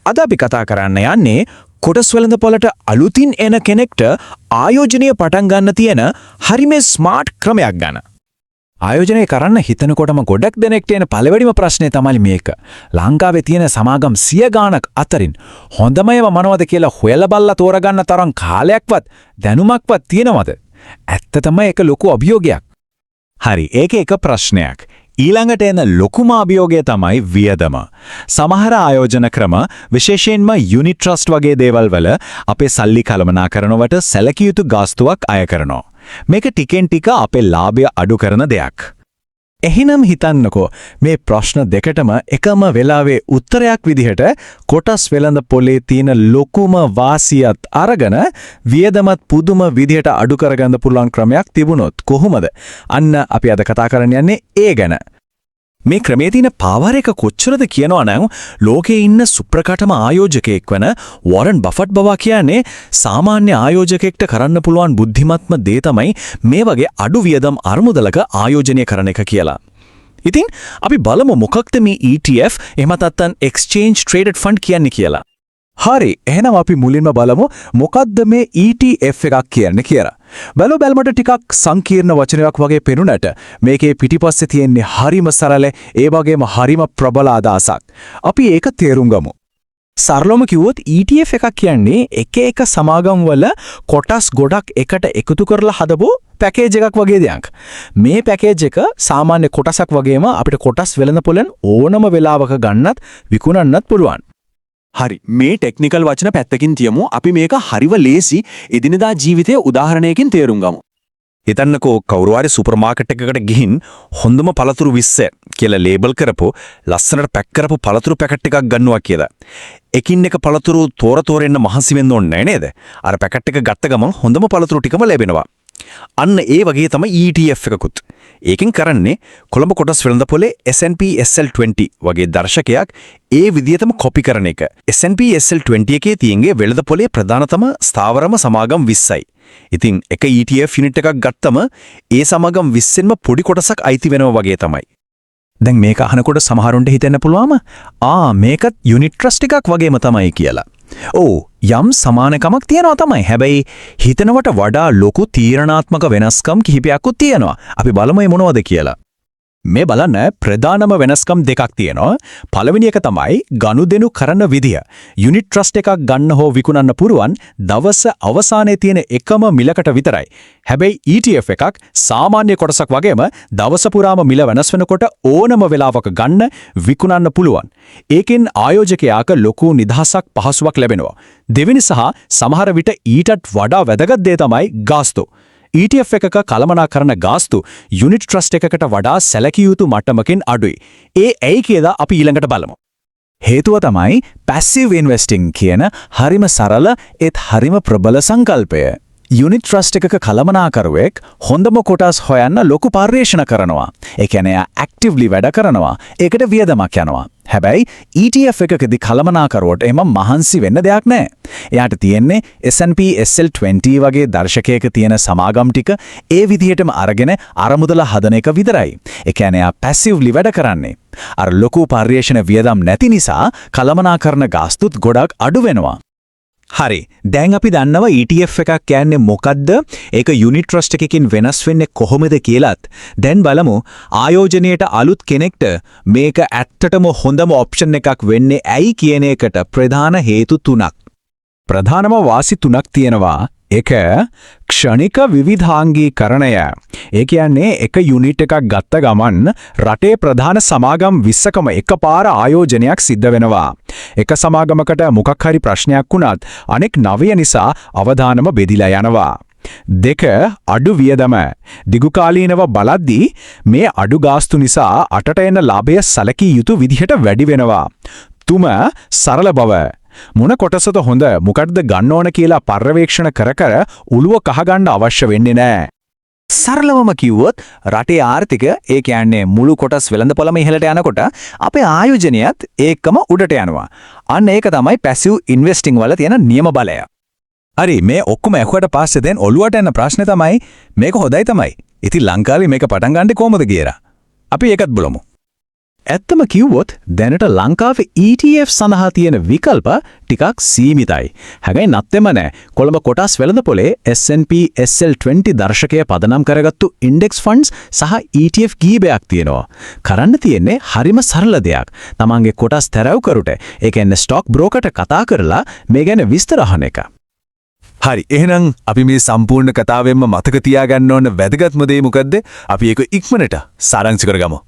අද අපි කතා කරන්න යන්නේ කොටස් වෙළඳපොළට අලුතින් එන කෙනෙක්ට ආයෝජනය පටන් ගන්න තියෙන හරිම ස්මාර්ට් ක්‍රමයක් ගැන. ආයෝජනය කරන්න හිතනකොටම ගොඩක් දෙනෙක්ට එන පළවෙනිම ප්‍රශ්නේ තමයි මේක. ලංකාවේ තියෙන සමාගම් සිය ගාණක් අතරින් හොඳම ඒවා මොනවද කියලා හොයලා බලලා තෝරගන්න තරම් කාලයක්වත් දැනුමක්වත් තියෙනවද? ඇත්ත තමයි ඒක ලොකු අභියෝගයක්. හරි, ඒක එක ප්‍රශ්නයක්. ඊළඟට එන ලොකුම අභියෝගය තමයි වියදම. සමහර ආයෝජන ක්‍රම, විශේෂයෙන්ම යුනිට් ට්‍රස්ට් වගේ දේවල් වල, අපේ සල්ලි කළමනාකරනවට සැලකිය යුතු ගාස්තුවක් අය කරනවා. මේක ටිකෙන් ටික අපේ ලාභය අඩු කරන දෙයක්. එහෙනම් හිතන්නකෝ, මේ ප්‍රශ්න දෙකටම එකම වෙලාවේ උත්තරයක් විදිහට කොටස් වෙළඳ පොලේ තියෙන ලොකුම වාසියත් අරගෙන වියදමත් පුදුම විදිහට අඩු කරගන්න පුළුවන් ක්‍රමයක් තිබුණොත් කොහොමද? අන්න අපි අද කතා කරන්න යන්නේ ඒ ගැන. මේ ක්‍රමේ තියෙන පවර් එක කොච්චරද කියනවා නම්, ලෝකේ ඉන්න සුප්‍රකටම ආයෝජකයෙක් වන වොරන් බෆට් බවා කියන්නේ සාමාන්‍ය ආයෝජකයෙක්ට කරන්න පුළුවන් බුද්ධිමත්ම දේ තමයි මේ වගේ අඩු වියදම් අරමුදලක ආයෝජනය කරන එක කියලා. ඉතින් අපි බලමු මොකක්ද මේ ETF, එහෙමත් නැත්නම් Exchange Traded Fund කියන්නේ කියලා. හරි, එහෙනම් අපි මුලින්ම බලමු මොකද්ද මේ ETF එකක් කියන්නේ කියලා. බැලු බැලමට ටිකක් සංකීර්ණ වචනයක් වගේ පෙනුනට මේකේ පිටිපස්සේ තියෙන්නේ හරිම සරල, ඒ වගේම හරිම ප්‍රබල අදහසක්. අපි ඒක තේරුම් ගමු. සරලවම කිව්වොත් ETF එකක් කියන්නේ එක එක සමාගම් වල කොටස් ගොඩක් එකට එකතු කරලා හදපු පැකේජ් එකක් වගේ දෙයක්. මේ පැකේජ් එක සාමාන්‍ය කොටසක් වගේම අපිට කොටස් වෙළඳපොළෙන් ඕනම වෙලාවක ගන්නත් විකුණන්නත් පුළුවන්. හරි, මේ ටෙක්නිකල් වචන පැත්තකින් තියමු. අපි මේක හරිම ලේසි එදිනෙදා ජීවිතයේ උදාහරණයකින් තේරුම් ගමු. හිතන්නකෝ, කවුරු හරි සුපර් මාකට් එකකට ගිහින් හොඳම පළතුරු 20 කියලා ලේබල් කරපු, ලස්සනට පැක් කරපු පළතුරු පැකට් එකක් ගන්නවා කියලා. එකින් එක පළතුරු තෝර තෝර එන්න මහන්සි වෙන්න ඕනේ නෑ නේද? අර පැකට් එක ගත්ත ගමන් හොඳම පළතුරු ටිකම ලැබෙනවා. අන්න ඒ වගේ තමයි ETF එකකුත්. ඒකෙන් කරන්නේ කොළඹ කොටස් වෙළඳපොලේ S&P SL20 වගේ දර්ශකයක් ඒ විදිහටම කොපි කරන එක. S&P SL20 එකේ තියෙන්නේ වෙළඳපොලේ ප්‍රධානතම ස්ථාවරම සමාගම් 20යි. ඉතින් එක ETF unit එකක් ගත්තම ඒ සමාගම් 20න්ම පොඩි කොටසක් අයිති වෙනවා වගේ තමයි. දැන් මේක අහනකොට සමහරුන්ට හිතෙන්න පුළුවන්ම ආ, මේකත් යුනිට් ට්‍රස්ට් එකක් වගේම තමයි කියලා. ඔව්, යම් සමානකමක් තියෙනවා තමයි. හැබැයි හිතනවට වඩා ලොකු තීරණාත්මක වෙනස්කම් කිහිපයක්ත් තියෙනවා. අපි බලමු මේ මොනවද කියලා. මේ බලන්න, ප්‍රධානම වෙනස්කම් දෙකක් තියෙනවා. පළවෙනි එක තමයි ගනුදෙනු කරන විදිය. යුනිට් ට්‍රස්ට් එකක් ගන්න හෝ විකුණන්න පුළුවන් දවස අවසානයේ තියෙන එකම මිලකට විතරයි. හැබැයි ETF එකක් සාමාන්‍ය කොටසක් වගේම දවස පුරාම මිල වෙනස් වෙනකොට ඕනම වෙලාවක ගන්න විකුණන්න පුළුවන්. ඒකෙන් ආයෝජකයාට ලොකු නිදහසක් පහසුවක් ලැබෙනවා. දෙවෙනි සහ සමහර විට ඊටත් වඩා වැදගත් දේ තමයි ගාස්තු. ETF එකක කළමනාකරන ගාස්තු යුනිට් ට්‍රස්ට් එකකට වඩා සැලකිය යුතු මට්ටමකින් අඩුයි. ඒ ඇයි කියලා අපි ඊළඟට බලමු. හේතුව තමයි පැසිව් ඉන්වෙස්ටිං කියන හරිම සරල ඒත් හරිම ප්‍රබල සංකල්පය. යුනිට් ට්‍රස්ට් එකක කළමනාකරුවෙක් හොඳම කොටස් හොයන්න ලොකු පර්යේෂණ කරනවා. ඒ කියන්නේ එයා ඇක්ටිව්ලි වැඩ කරනවා. ඒකට වියදමක් යනවා. හැබැයි ETF එකකදී කළමනාකරුවට එහෙම මහන්සි වෙන්න දෙයක් නැහැ. එයාට තියෙන්නේ S&P SL20 වගේ දර්ශකයක තියෙන සමාගම් ටික ඒ විදිහටම අරගෙන අරමුදල හදන එක විතරයි. ඒ කියන්නේ එයා පැසිව්ලි වැඩ කරන්නේ. අර ලොකු පර්යේෂණ වියදම් නැති නිසා කළමනාකරන ගාස්තුත් ගොඩක් අඩු වෙනවා. හරි. දැන් අපි දන්නවා ETF එකක් කියන්නේ මොකද්ද? ඒක යුනිට් ට්‍රස්ට් එකකින් වෙනස් වෙන්නේ කොහොමද කියලත්. දැන් බලමු ආයෝජනයට අලුත් කෙනෙක්ට මේක ඇත්තටම හොඳම ඔප්ෂන් එකක් වෙන්නේ ඇයි කියන එකට ප්‍රධාන හේතු තුනක්. ප්‍රධානම වාසි තුනක් තියෙනවා. එක, ක්ෂණික විවිධාංගීකරණය. ඒ කියන්නේ එක යුනිට් එකක් ගත්ත ගමන් රටේ ප්‍රධාන සමාගම් 20කම එකපාර ආයෝජනයක් සිද්ධ වෙනවා. එක සමාගමකට මොකක් හරි ප්‍රශ්නයක් වුණත් අනෙක් නවය නිසා අවධානම බෙදිලා යනවා. දෙක, අඩු වියදම. දිගුකාලීනව බලද්දී මේ අඩු ගාස්තු නිසා අතට එන ලාභය සැලකිය යුතු විදිහට වැඩි වෙනවා. තුන, සරල බව. මොන කොටසද හොඳ, මොකටද ගන්න ඕන කියලා පර්යේෂණ කර කර ඔළුව කහ ගන්න අවශ්‍ය වෙන්නේ නෑ. සරලවම කිව්වොත් රටේ ආර්ථිකය, ඒ කියන්නේ මුළු කොටස් වෙළඳපොළම ඉහළට යනකොට අපේ ආයෝජනයත් ඒකම උඩට යනවා. අන්න ඒක තමයි පැසිව් ඉන්වෙස්ටිං වල තියෙන නියම බලය. හරි, මේ ඔක්කොම ඇහුවට පස්සේ දැන් ඔළුවට එන ප්‍රශ්නේ තමයි මේක හොඳයි තමයි. ඉතින් ලංකාවේ මේක පටන් ගන්නේ කොහොමද කියලා. අපි ඒකත් බලමු. ඇත්තම කිව්වොත් දැනට ලංකාවේ ETF සඳහා තියෙන විකල්ප ටිකක් සීමිතයි. හැබැයි නැත්තෙම නෑ. කොළඹ කොටස් වෙළඳපොලේ S&P SL20 දර්ශකය පදනම් කරගත්තු ඉන්ඩෙක්ස් ෆන්ඩ්ස් සහ ETF කීපයක් තියෙනවා. කරන්න තියෙන්නේ හරිම සරල දෙයක්. තමන්ගේ කොටස් තැරැව්කරුට, ඒ කියන්නේ ස්ටොක් බ්‍රෝකර්ට කතා කරලා මේ ගැන විස්තර අහන එක. හරි, එහෙනම් අපි මේ සම්පූර්ණ කතාවෙන්ම මතක තියාගන්න ඕන වැදගත්ම දේ මොකද්ද? අපි ඒක ඉක්මනට සාරාංශ කරගමු.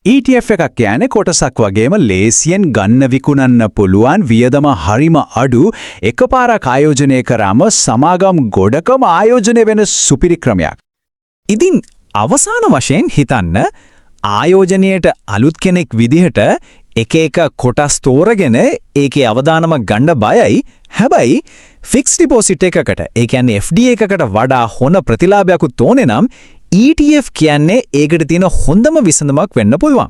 ETF එකක් කියන්නේ කොටසක් වගේම ලේසියෙන් ගන්න විකුණන්න පුළුවන්, වියදම හරිම අඩු, එකපාරක් ආයෝජනය කරාම සමාගම් ගොඩකම ආයෝජනය වෙන සුපිරි ක්‍රමයක්. ඉතින් අවසාන වශයෙන් හිතන්න, ආයෝජනයට අලුත් කෙනෙක් විදිහට එක එක කොටස් තෝරගෙන ඒකේ අවදානම ගන්න බයයි. හැබැයි ෆික්ස් ඩිපොසිට් එකකට, ඒ කියන්නේ FD එකකට වඩා හොඳ ප්‍රතිලාභයක් ඕනේ නම් ETF කියන්නේ ඒකට තියෙන හොඳම විසඳුමක් වෙන්න පුළුවන්.